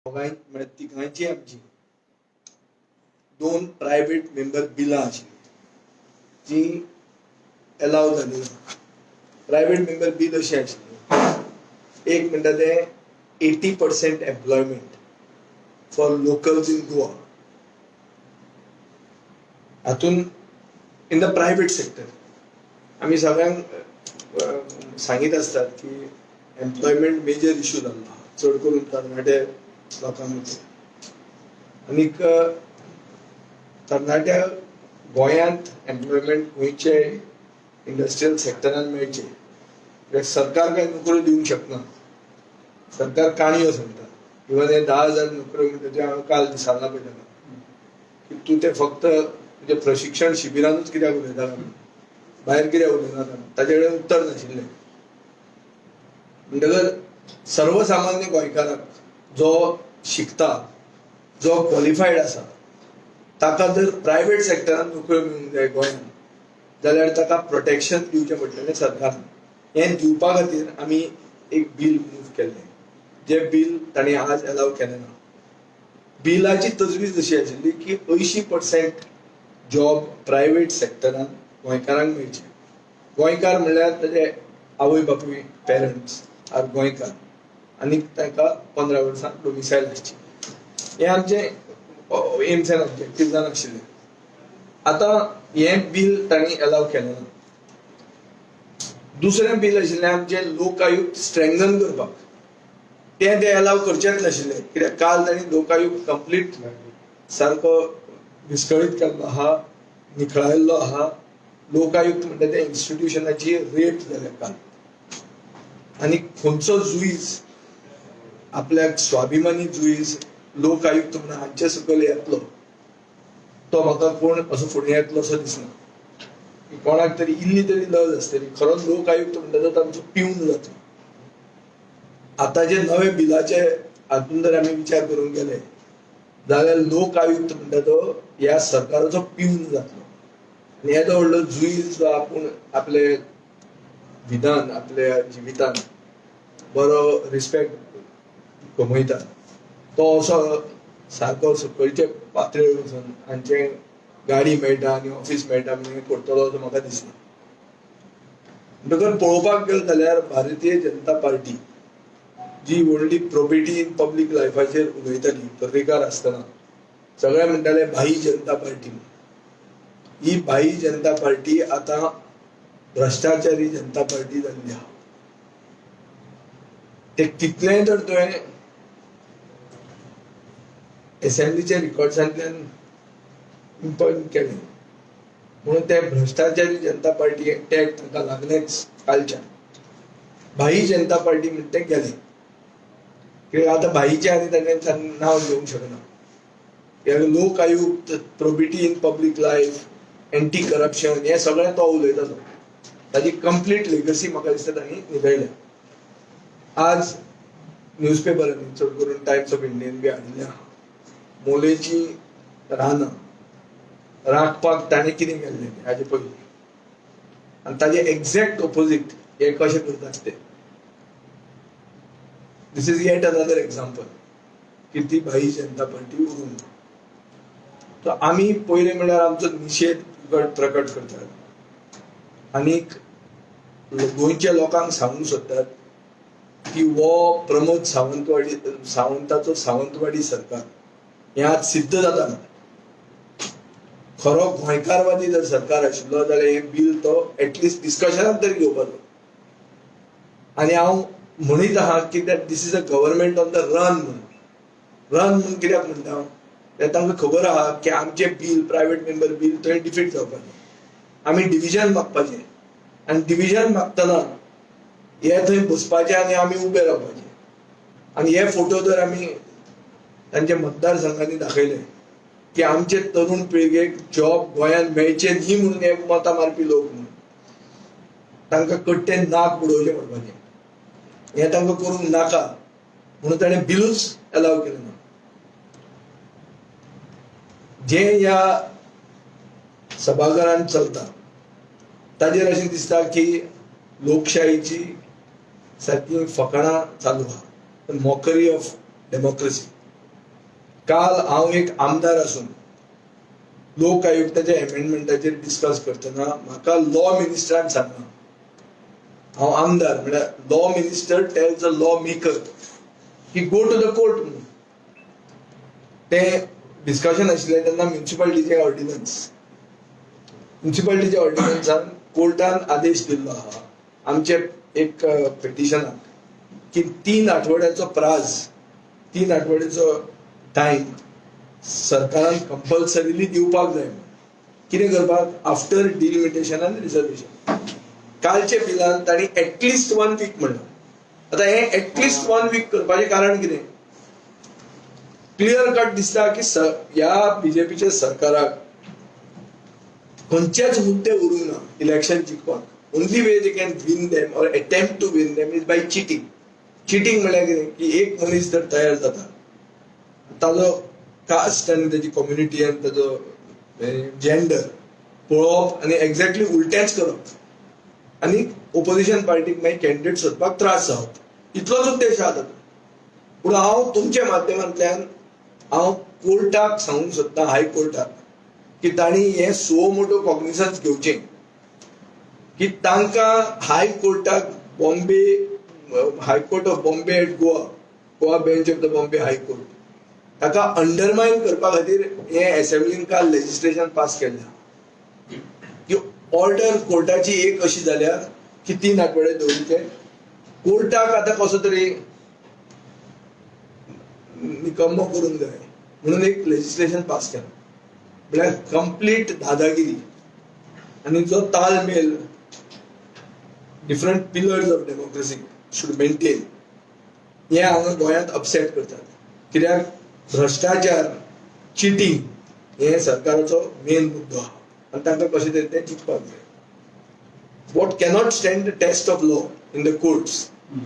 दोगांय म्हळ्यार तिगांयची आमची दोन प्रायवेट मेंबर बिलां आशिल्लीं जी एलाव जाली ना. प्रायवेट मेंबर बील अशें आशिल्लें, एक म्हणटा तें 80% employment for locals in Goa, हातून इन the private sector. आमी सगळ्यांक सांगीत आसतात की एम्प्लॉयमेंट मेजर इशू जाल्लो आहा, चड करून तरणाटे लोकां भितर. आनीक तरणाट्या गोंयांत एम्प्लॉयमेंट गोंयचे इंडस्ट्रियल सेक्टरान मेळचें, कित्याक सरकार कांय नोकऱ्यो दिवंक शकना. सरकार काणयो सांगता. इवन हे 10,000 नोकऱ्यो म्हणटा ते हांवें काल दिसाना पळयता की तूं ते फक्त तुजें प्रशिक्षण शिबिरानूच कित्याक उलयता, भायर कित्याक उलयना? ताजे कडेन उत्तर नाशिल्लें. म्हणटकर सर्वसामान्य गोंयकाराक, जो शिकता, जो क्वॉलिफायड आसा, ताका जर प्रायवेट सेक्टरान नोकऱ्यो मेळूंक जाय गोंयांत जाल्यार ताका प्रोटेक्शन दिवचें पडटलें सरकारान. हें दिवपा खातीर आमी एक बील मूव केल्लें, जें बील तांणी आज एलाव केलें ना. बिलाची तजवीज अशी आशिल्ली की 80% जॉब प्रायवेट सेक्टरान गोंयकारांक मेळचे. गोंयकार म्हणल्यार ताजे आवय बापूय, पेरंट्स आर गोंयकार आनी ताका 15 वर्सां डोमिसायल आसची. हें आमचें एम्स एंड ऑब्जेक्टिव्सान आशिल्लें. आतां हें बील तांणी एलाव केलें ना. दुसरें बील आशिल्लें आमचें लोक आयुक्त स्ट्रेंगन करपाक, तें ते एलाव करचेच नाशिल्ले, कित्याक काल तांणी लोक आयुक्त कंप्लीट सारको विस्कळीत केल्लो आहा, निखळायल्लो आहा. लोक आयुक्त म्हणटा त्या इन्स्टिट्युशनाची रेप जाल्या काल. आनी खंयचो जुईज आपल्याक स्वाभिमानी जुईज लोक आयुक्त म्हणून हांचे सकयल येतलो, तो म्हाका कोण असो फुडें येतलो असो दिसना की कोणाक तरी इल्ली तरी लज आसतली. खरोच लोक आयुक्त म्हणटा तो तांचो पिवन जातलो. आतां जे नवे बिलाचे हातून जर आमी विचार करूंक गेले जाल्यार लोक आयुक्त म्हणटा तो ह्या सरकाराचो पिवन जातलो आनी येदो व्हडलो जुईज जो आपूण आपले विधान, आपल्या जिवितान बरो रिस्पेक्ट कमयता, तो असो सारको सकयचे पातळेर वचून हांचे गाडी मेळटा आनी ऑफीस मेळटा म्हणून करतलो असो म्हाका दिसना. म्हणटकर पळोवपाक गेले जाल्यार भारतीय जनता पार्टी जी व्हडली प्रोबिटी इन पब्लीक लायफाचेर उलयताली, पर्रीकार आसतना सगळे म्हणटाले भाई जनता पार्टी, ही भाई जनता पार्टी आतां भ्रश्टाचारी जनता पार्टी जाल्ली आहा. ते कितलेंय जर तुवें एसेंब्लीच्या रिकॉर्ड्सांतल्यान इम्पॉइंट केलें म्हणून ते भ्रश्टाचारी जनता पार्टी टॅग तांकां लागलेंच कालच्यान. भाई जनता पार्टी म्हणटा ते गेले, कित्याक आतां भाईचें आनी तांच्या नांव घेवंक शकना, कित्याक लोक आयुक्त, probity in public life, anti corruption हें सगळें तो उलयतालो. ताजी कंप्लीट लेगसी म्हाका दिसता तांणी निभयल्या. आज न्यूजपेपरांनी, चड करून टायम्स ऑफ इंडियन बी हाडिल्लें आहा, मोलेची रानां राखपाक ताणें कितें केल्लें तें हाजे पयलीं आनी ताजें एक्झॅक्ट ओपोजीट हे कशें करतात ते. This is yet another example की ती भाई जनता पार्टी उरूंक ना. तर आमी पयलें म्हणल्यार आमचो निशेध प्रकट करतात आनीक गोंयच्या लोकांक सांगूंक सोदतात की हो प्रमोद सावंतवाडी सावंताचो सावंतवाडी सरकार हें आज सिद्ध जाता. खरो गोंयकारवादी जर सरकार आशिल्लो जाल्यार हें बील तो एटलिस्ट डिस्कशनाक तरी घेवपाचो. आनी हांव म्हणीत आहा की that this is a government on the run म्हणून. रन म्हणून कित्याक म्हणटा हांव? कित्याक तांकां खबर आहा की आमचें बील, प्रायवेट मेंबर बील थंय डिफीट जावपाचें, आमी डिविजन मागपाचें आनी डिविजन मागतना हे थंय बसपाचे आनी आमी उबे रावपाचे. आनी हे फोटो जर आमी तांच्या मतदारसंघांनी दाखयले की आमचे तरुण पिळगेक जॉब गोंयांत मेळचे न्ही म्हणून हे मतां मारपी लोक म्हणून तांकां कट्टेन नाक बुडोवचें पडपाचें. हें तांकां करूंक नाका म्हणून ताणें बिलूच एलाव केलें ना. जें ह्या सभाघरांत चलता ताजेर अशें दिसता की लोकशाहीची सारकी फकाणां चालू आहा, मॉकरी ऑफ डेमोक्रेसी. काल हांव एक आमदार आसून लोक आयुक्ताच्या एमेंडमेंटाचेर डिस्कस करतना म्हाका लॉ मिनिस्टरान सांगलां, हांव आमदार म्हळ्यार law minister tells a law maker की गो टू the court म्हणून. तें डिस्कशन आशिल्लें तेन्ना म्युनिसिपालिटीचे ऑर्डिनन्स, म्युनिसिपालिटीच्या ऑर्डिनन्सान कोर्टान आदेश दिल्लो आहा आमचे एक पिटिशनाक की 3 आठवड्याचो प्राज, 3 आठवड्याचो टायम सरकारान कंपल्सरीली दिवपाक जाय म्हणून. कितें करपाक? आफ्टर डिलिमिटेशन आनी रिजर्वेशन. कालच्या बिलान तांणी एटलिस्ट वन वीक म्हणलां. आतां हें एटलिस्ट वन वीक करपाचें कारण कितें? क्लियर कट दिसता की ह्या बीजेपीच्या सरकाराक खंयचेच मुद्दे उरूंक ना election जिखपाक. Only way they can win them or attempt to win them is by cheating. Cheating म्हणल्यार कितें की एक मनीस जर तयार जाता, ताजो कास्ट आनी ताजी कम्युनिटी आनी ताजो जेंडर पळोवप आनी एक्झॅक्टली उलटेंच करप आनी ओपोजिशन पार्टीक मागीर कॅन्डिडेट सोदपाक त्रास जावप, इतलोच उद्देश आहा तातूंत. पूण हांव तुमच्या माध्यमांतल्यान हांव कोर्टाक सांगूंक सोदतां, हायकोर्टाक, की तांणी हें सुओ मोटो कॉग्निसन्स घेवचें की तांकां हायकोर्टाक, Bombay High Court of Bombay at Goa, Goa Bench of the Bombay High Court, ताका अंडरमायन करपा खातीर हें एसेंब्लीन काल लेजिस्लेशन पास केल्लें की ऑर्डर कोर्टाची एक अशी जाल्या की 3 आठवडे दवरचे. कोर्टाक आतां कसो तरी निकम्मो करूंक जाय म्हणून एक लेजिस्लेशन पास केलां. म्हळ्यार कंप्लीट दादागिरी आनी जो तालमेल different pillars of democracy should maintain, हें हांगा गोंयांत अपसेट करतात. कित्याक भ्रश्टाचार, चिटींग हें सरकाराचो मेन मुद्दो आहा आनी तांकां कशें तरी तें जिखपाक जाय. What cannot stand the test of law in the courts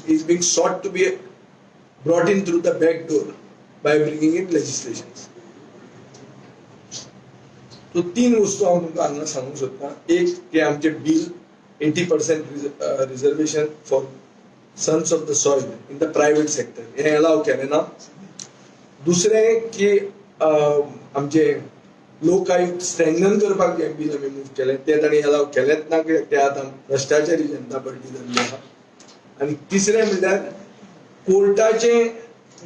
is being sought to be brought in through the back door by bringing in legislations. तो तीन वस्तू हांव तुमकां हांगा सांगूंक सोदतां. एक की आमचें bill 80% reservation for sons of the soil in the private sector हें अलाव केलें ना. दुसरें की आमचे लोक आयुक्त स्ट्रेंथन करपाक जें बील आमी मूव केलें तें तांणी अलाव केलेंच ना, कित्याक ते आतां भ्रश्टाचारी जनता पार्टी जाल्ली आहा. आनी तिसरें म्हणल्यार कोर्टाचे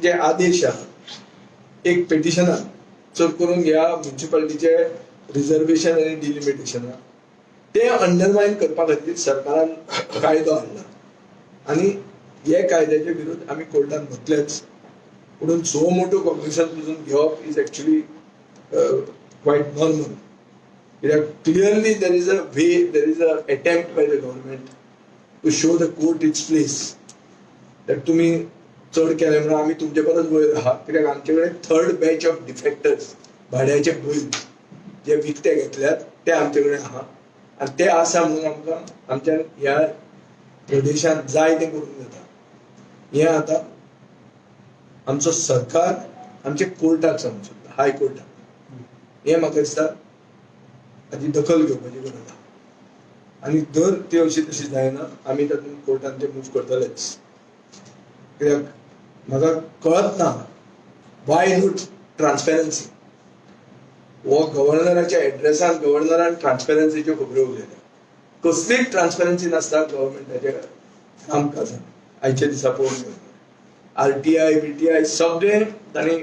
जे आदेश आहा एक पिटिशनान, चड करून ह्या म्युनिसिपालिटीचे रिजर्वेशन आनी डिलिमिटेशनाक, ते अंडरमायन करपा खातीर सरकारान कायदो हाडला आनी हे कायद्याच्या विरुद्ध आमी कोर्टान वतलेच. म्हणून सुओ मोटो कॉग्निसन पसून घेवप is actually quite normal, कित्याक clearly there is a way, there is a attempt by the government to show the court its place that तुमी चड केलें म्हणून आमी तुमचे परस वयर आहा. कित्याक आमचे कडेन थर्ड बॅच ऑफ डिफेक्टर्स, भाड्याचे बैल जे विकते घेतल्यात ते आमचे कडेन आहा आनी ते आसा म्हणून आमकां आमच्या ह्या प्रदेशांत जाय तें करूंक जाता. हें आतां आमचो सरकार आमच्या कोर्टाक सांगूंक सोदता, हाय कोर्टाक. हें म्हाका दिसता हाची दखल घेवपाची गरज आहा आनी जर ती अशी तशी जायना, आमी तातूंत कोर्टान ते मूव करतलेच. कित्याक म्हाका कळत ना why not transparency. हो गव्हर्नराच्या एड्रेसान गव्हर्नरान ट्रान्सपेरन्सीच्यो खबऱ्यो उलयल्या. कसलीच ट्रान्सपेरन्सी नासता गव्हर्मेंटाच्या कामकाजान. आयच्या दिसा पळोवंक गेल्यार आरटीआय, बीटीआय सगळें तांणी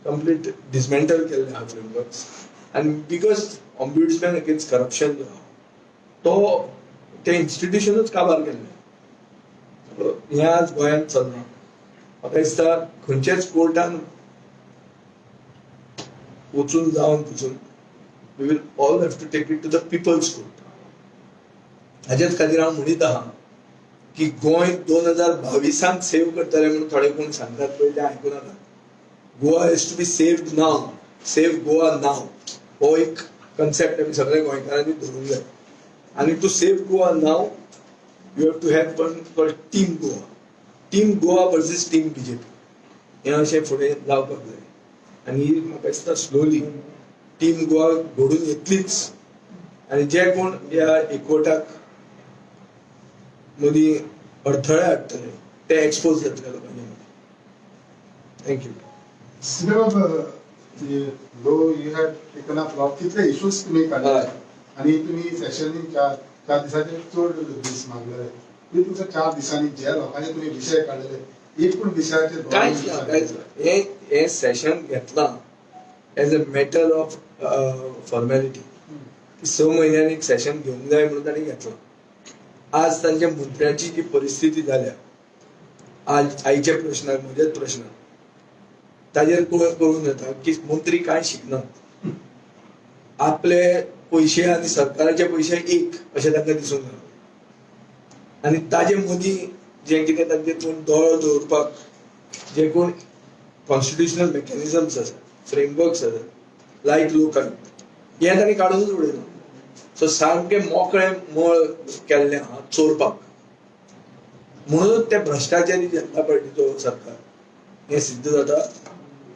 कंप्लीट डिसमेंटल केल्लें आहा फ्रेमवर्क्स. आनी because ombudsman against corruption जो आहा तो तें इन्स्टिट्युशनूच काबार केल्लें. हें आज गोंयांत चलना. म्हाका दिसता खंयच्याच कोर्टान वचून जावन पसून we will all have to take it to the people's court. हाजेच खातीर हांव म्हणीत आहा की गोंय 2022 सेव करतले म्हणून थोडे कोण सांगतात पळय, ते आयकूं नाका. Goa has to be saved now. Save Goa now हो एक कन्सेप्ट आमी सगळ्या गोंयकारांनी धरूंक जाय. आनी to save Goa now, you have to have one called Team Goa. Team Goa versus Team BJP हें अशें फुडें जावपाक जाय. आनी ही म्हाका दिसता स्लोली टीम गोवा घडून येतलीच आनी जे कोण ह्या एकवटाक मदीं अडथळे हाडटले ते एक्सपोज जातले लोकांच्या मदीं. Thank you. बाब. Though you have taken up lot, कितले इश्यूज तुम्ही काढले आणि तुम्ही सेशनी 4 दिसाचे चड दीस मागलेले, ते तुमच्या 4 दिसांनी ज्या लोकांनी तुम्ही विषय काढलेले एक पण विषयाचे कांयच ना, कांयच ना. हे हे सेशन घेतलां as a matter of formality की 6 म्हयन्यांनी एक सेशन घेवंक जाय म्हणून तांणी घेतलां. आज तांच्या मंत्र्यांची जी परिस्थिती जाल्या, आज आयच्या प्रश्नाक म्हज्याच प्रश्नाक ताजेर कळून येता की मंत्री कांय शिकनात, आपले पयशे आनी सरकाराचे पयशे एक अशें तांकां दिसूंक लागलां. आनी ताजे मदीं जें कितें तांचे कोण दोळो दवरपाक जे कोण कॉन्स्टिट्युशनल मेकॅनिजम्स आसा, फ्रेमवर्क्स आसा, लायक लोकायुक्त, हें तांणी काडूनच उडयलां. सो सामकें मोकळें मळ केल्लें आहा चोरपाक, म्हणून ते भ्रश्टाचारी जनता पार्टीचो सरकार हें सिद्ध जाता.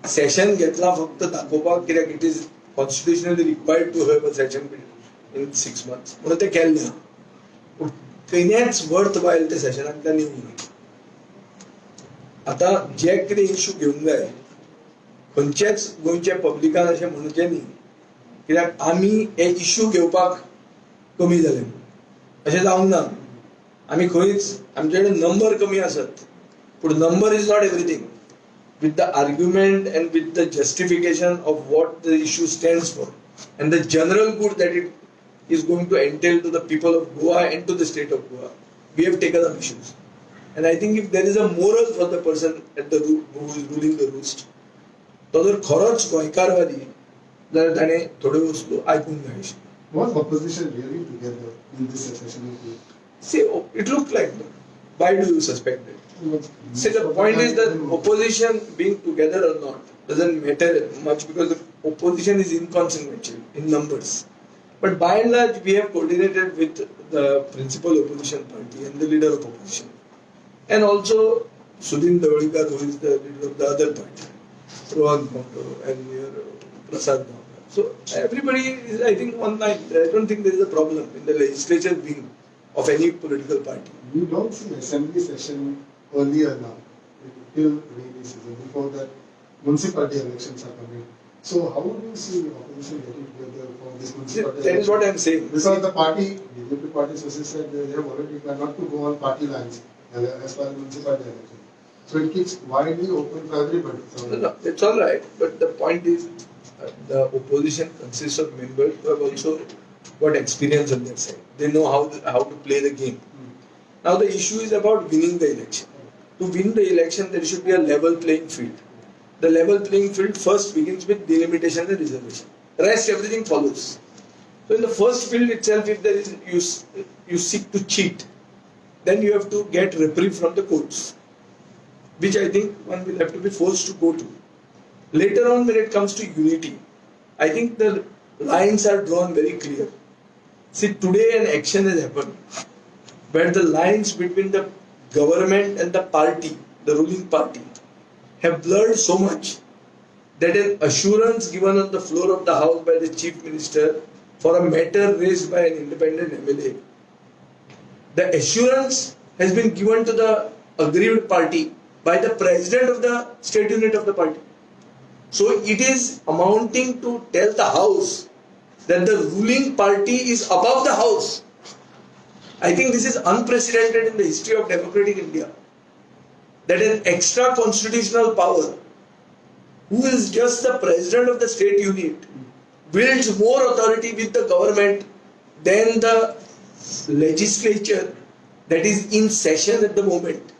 सेशन घेतला फक्त दाखोवपाक, कित्याक it is constitutionally required to have a session in 6 months म्हणून ते केल्लें आहा. पूण खंयच वर्थ वायल ते सेशनांतल्यान येवंक ना. आतां जे कितें इशू घेवंक जाय खंयचेच गोंयच्या पब्लिकान अशें म्हणचें न्ही कित्याक आमी हे इशू घेवपाक कमी जाले, अशें जावंक ना. आमी खंयच आमचे कडेन नंबर कमी आसत, पूण number is not everything. With the argument and with the justification of what the issue stands for and the general good that it is going to entail to the people of Goa and to the state of Goa, we have taken up issues. And I think if there is a moral for the person at the who is ruling the roost, तो जर खरोच गोंयकारवादी जाल्यार ताणें थोड्यो वस्तू आयकूंक जाय आशिल्ल्यो. Was opposition really together in this secession? See, it looked like that. Why do you suspect that? See, the point is that opposition being together or not doesn't matter much because the opposition is inconsequential in numbers. But by and large, we have coordinated with the principal opposition party and the leader of opposition. And also Sudin Dhavalikar, who is the leader of the other party, Rohan Khaunte and your Prasad Gaonkar. So everybody is, I think, on line. I don't think there is a problem in the legislature wing of any political party. We don't see assembly session earlier now, till rainy season. Before that, municipality elections are coming. So how would you see the opposition getting together for this municipality That is what I am election? saying. Because the party, BJP party sources said they have already declared not to go on party lines as far as municipality election. So it keeps widely open for everybody. So No, no, it's all right. But the point is, the opposition consists of members who have also got experience on their side. They know how to play the game. Now the issue is about winning the election. To win the election, there should be a level playing field. The level playing field first begins with delimitation and reservation. Rest everything follows. So in the first field itself, if there is you seek to cheat, then you have to get reprieve from the courts, which I think one will have to be forced to go to. Later on, when it comes to unity, I think the lines are drawn very clear. See, today an action has happened where the lines between the government and the party, the ruling party, have blurred so much that an assurance given on the floor of the house by the chief minister for a matter raised by an independent MLA, the assurance has been given to the aggrieved party by the president of the state unit of the party. So it is amounting to tell the house that the ruling party is above the house. I think this is unprecedented in the history of democratic India. That an extra constitutional power, who is just the president of the state unit, wields more authority with the government than the legislature that is in session at the moment.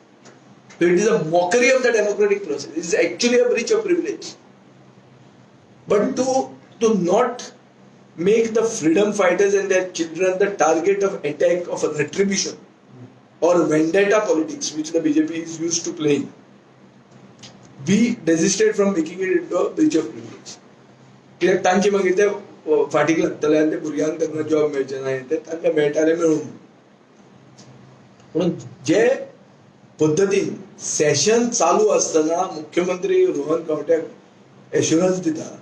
So it is a mockery of the democratic process. It is actually a breach of privilege. But to not make the freedom fighters and their children the target of attack of a retribution or vendetta politics, which the BJP is used to playing, we desisted from making it into a breach of privilege. कित्याक तांचे मागीर ते फाटीक लागतले आनी ते भुरग्यांक तांकां जॉब मेळचे ना, ते तांकां मेळटाले मेळूं. म्हणून जे पद्दतीन सेशन चालू आसतना मुख्यमंत्री रोहन खंवट्याक एश्युरन्स दिता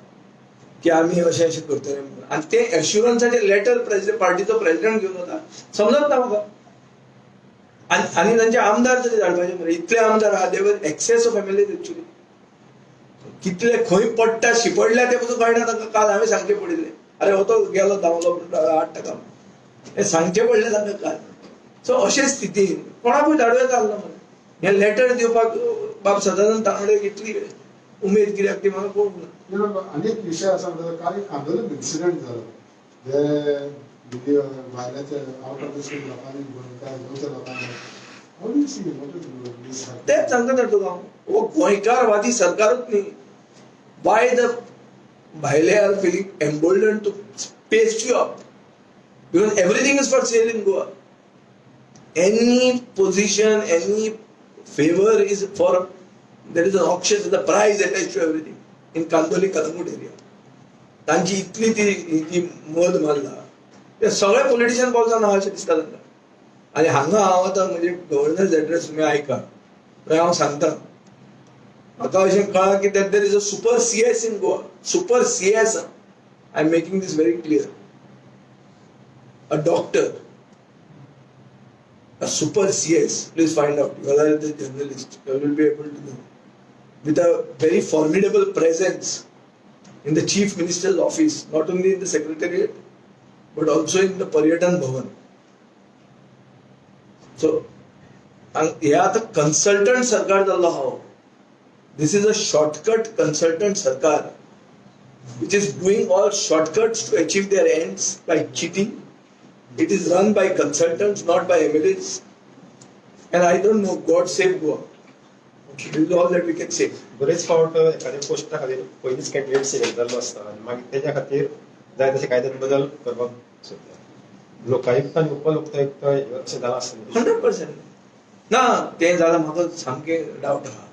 की आमी अशें अशें करतले म्हणून, आनी ते एश्युरन्साचे लेटर प्रेसिडेंट पार्टीचो प्रेसिडेंट घेवन वता, समजत ना म्हाका. आनी तांचे आमदार तरी धाडपाचे मरे, इतले आमदार आहा, they were excess of MLA actually. कितले खंय पडटा शिपडल्या ते पसून कळना तांकां. काल हांवें सांगचें पडिल्लें, अरे हो तो गेलो धांवलो हाड ताका, हें सांगचें पडलें तांकां काल. सो अशे स्थितीन कोणाकूय धाडूं येता आसलो मरे. हें लेटर दिवपाक बाब सदानंद तांगडे इतली उमेद कित्याक ती म्हाका कळूंक ना. अनेक विशय आसा म्हणटा. काल एक आंदोलन इन्सिडंट जालो, जे दिल्ली भायल्याचे आउट ऑफ the state लोकांनी, गोंयकार गोंयच्या लोकांनी. How do you see what is this? तेच सांगता तर तुका हांव, हो गोंयकारवादी सरकारूच न्ही. वाय the भायले are feeling emboldened to paste you up? Because everything is for sale in Goa. Any position, any favour is for, there is an auction, the price attached to everything in Candolim, Calangute area. तांची इतली ती ती मद मारला, ते सगळे politician बोल्सान आहा अशें दिसता तांकां. आनी हांगा हांव आतां म्हणजे गव्हर्नर्स एड्रेस तुमी आयका, थंय हांव सांगता, म्हाका अशें कळ्ळां की that there is a super CS in Goa. Super CS, I am making this very clear, a doctor, a super CS, please find out, you are the journalist, you will be able to know, with a very formidable presence in the Chief Minister's office, not only in the Secretariat, but also in the Paryatan Bhavan. So, हे आता consultant सरकार जाल्लो आहा. This is a shortcut consultant सरकार which is doing all shortcuts to achieve their ends by cheating. It is run by consultants, not by MLAs. And I don't know, God save Goa. This is all that we can say. बरेच फावट एखाद्या पोस्टा खातीर पयलींच candidate select जाल्लो आसता आनी मागीर तेच्या खातीर जाय तशे कायद्यात बदल करपाक सोदता. लोकायुक्त आनी उपलोकायुक्त हे अशें जालां आसतलें. 100%. ना, तें जाल्यार म्हाका सामकें डावट आहा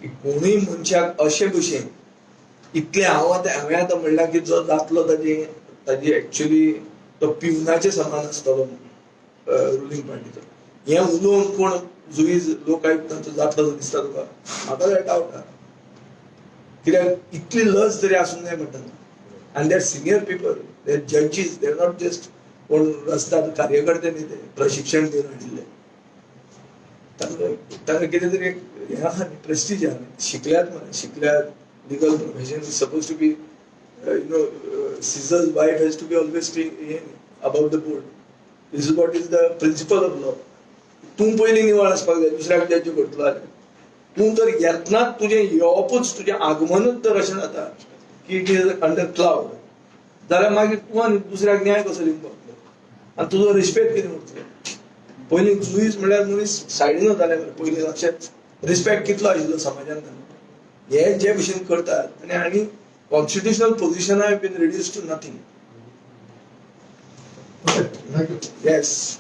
की कोणूय मनशाक अशे भशेन इतलें. हांव आतां, हांवें आतां म्हणलां की जो जातलो ताजी एक्चुली तो पिवनाचे समान आसतलो रुलींग पार्टीचो. हें उलोवन कोण जुईज लोकायुक्तांचो जातलो असो दिसता तुका? म्हाका जाल्यार डावट आहा, कित्याक इतली लज तरी आसूंक जाय म्हणटा. आनी they are senior people, they are judges, they are not just कोण रस्त्यार कार्यकर्ते न्ही. ते प्रशिक्षण दिवन हाडिल्ले. तांकां कितें तरी एक हें आहा न्ही, प्रेस्टीज आहा न्ही. शिकल्यात मरे, शिकल्यात. Legal profession is supposed to be Caesar's wife has to be always above the board. This is what is the principle of law. तूं पयलीं निवळ आसपाक जाय, दुसऱ्याक जज करतलो जाल्यार. तूं जर येतनाच, तुजें येवपूच, तुजें आगमनूच जर अशें जाता की it is under cloud जाल्यार मागीर तूं आनी दुसऱ्याक न्याय कसो दिवंक पावतलो आनी तुजो रिस्पेक्ट कितें उरतलो? पयलीं जुईज म्हणल्यार मनीस सायडीन वताले मरे पयलीं. लक्षात, रिस्पेक्ट कितलो आशिल्लो समाजान तांकां. हे जे भशेन करतात आनी constitutional पोझिशनाय been reduced to nothing. Okay, thank you. Yes.